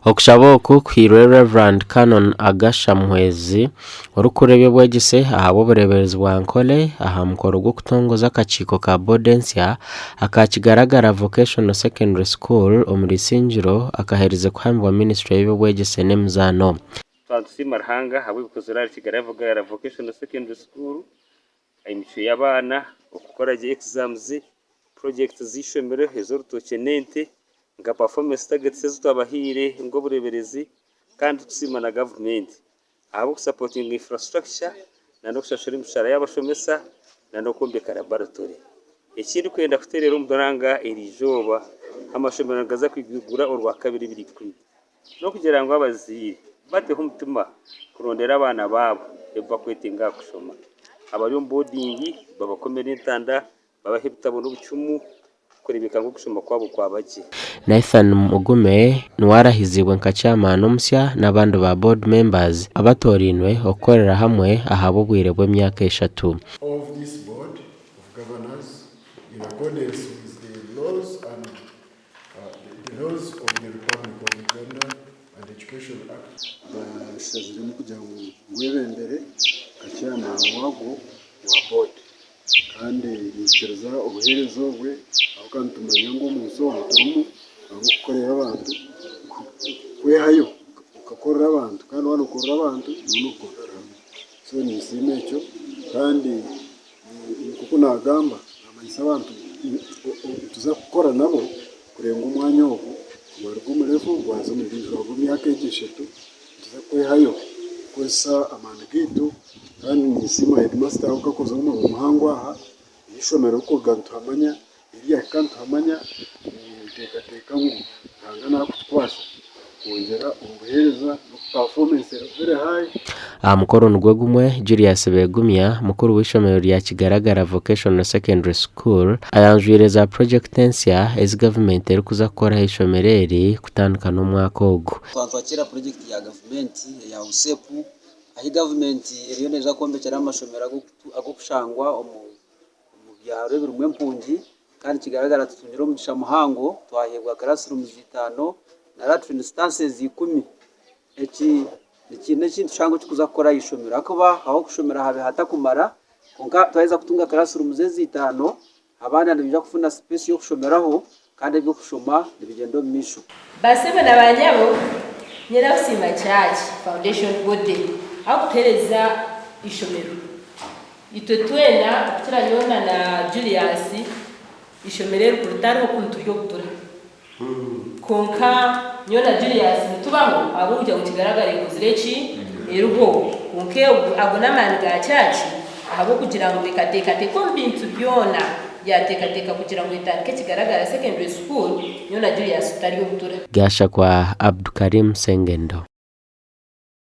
Okushaba oku kuhairwe Rev Canon Agasha Muhwezi orikukurira eby'obwegyese ahabw'obureeberezi bwa Ankole aha mukoro gw'okutongoza akakiiko ka boda ensya aka Kigaragara Vocational Secondary School omuri Isingiro akaherize kuhamibwa minisiture y'eby'obwegyese n'emizaano. Nitusiima Ruhanga ahabw'ebikozirwe ahari Kigaragara Vocational Secondary School, emicwe y'abaana, okukora gye exams, projects z'eishomero ez'orutookye n'ente, nka performance targets ezi twabahaire nk'obureeberezi kandi tusiima na gavumenti ahabw'okusapotinga infrastructure n'okushashura emishara y'abashomesa n'okwombeka laboratory. Ekindikwenda kuteerera omuranga eriizooba, amashomero nigaza kwigura orwakabiri 20. N'okugira ngu abazaire bateho omutima kurondera abaana baabo ebi barikwetenga aha kushoma. Abari omu boodingi babakomere entanda, babahe ebitabo n'obucumu kureebeka ngu okushoma kwabo kwaba gye. Nathan Mugume niwe arahiziibwe nka chairman omusya n'abandi ba board members abatoorainwe okukorera hamwe ahabw'obwire bw'emyaka eshatu. Of this board of governors in accordance with the laws and Bashaziremu kugira ngu gwebembere nka chairman wagwo wa board kandi ninyikiriza obuheereza obwe ahabw'okuba nitumanya ngu omunsi omu turimu ahabw'okukorera abantu, kwehayo okakorera abantu kandi waaba nokorera abantu nooba nokorera Ruhanga. So ninsiima ekyo kandi Nk'oku naagamba, naamanyisa abantu nituza kukora nabo kureeba ngu omwanya ogu gwaruga omu levo gwaza omu ndiijo. Ahabw'emyaka egi eshatu nituza kwehayo kukozesa amaani gaitu kandi ninsiima heedimasita ahabw'okuba akozire omurimo muhango aha, eishomero erikuruga nituhamanya, ahu ryahika nituhamanya, ninteekateeka ngu Ruhanga naakutukwasa kwongyera omu buheereza n'oku performance eri very high. Aha mukoro nigwo gumwe, Julius Begumya, mukuru w'eishomero rya Kigaragara Vocational Secondary School ayanjwire za purojekiti ensya ezi gavumenti erikuza kukora aha ishomero eri kutandika n'omwaka ogu. Twaba nitwakiira purojekiti ya gavumenti eya USEP ahi gavumenti eriyo neeza kwombekyera amashomero ag'okushangwa omu byaro ebirimu empungi kandi nikigaragara tutungire omugisha muhango twaheebwa classrooms itaano na latrine stances ikumi. Eki nikiine ekintu kihango ekirikuza kukora aha ishomero ahakuba ah'okushomera haabaire hatakumara kwonka twaheza kutunga classrooms ezi itaano, abaana nibaija kufuna space y'okushomeraho kandi eby'okushoma nibigyenda omu maisho. Basebo na banyabo, nyenda kusiima Church Foundation Body ahabw'okutuheereza eishomero. Itwe twena okukira nyowe na Julius, eishomero eri kuri ritariho kunu turi obutura. Kwonka nyowe na Julius nitubaho ahabw'okugira ngu kigaragara ekozire ki? Eriho. Kwonka ago n'amaani ga church ahabw'okugira ngu ekateekateeka omu bintu byona, yaateekateeka kugira ngu etandike Kigaragara Secondary School, nyowe na Julius tutari obutura. Gashakwa Abdukarim Sengendo.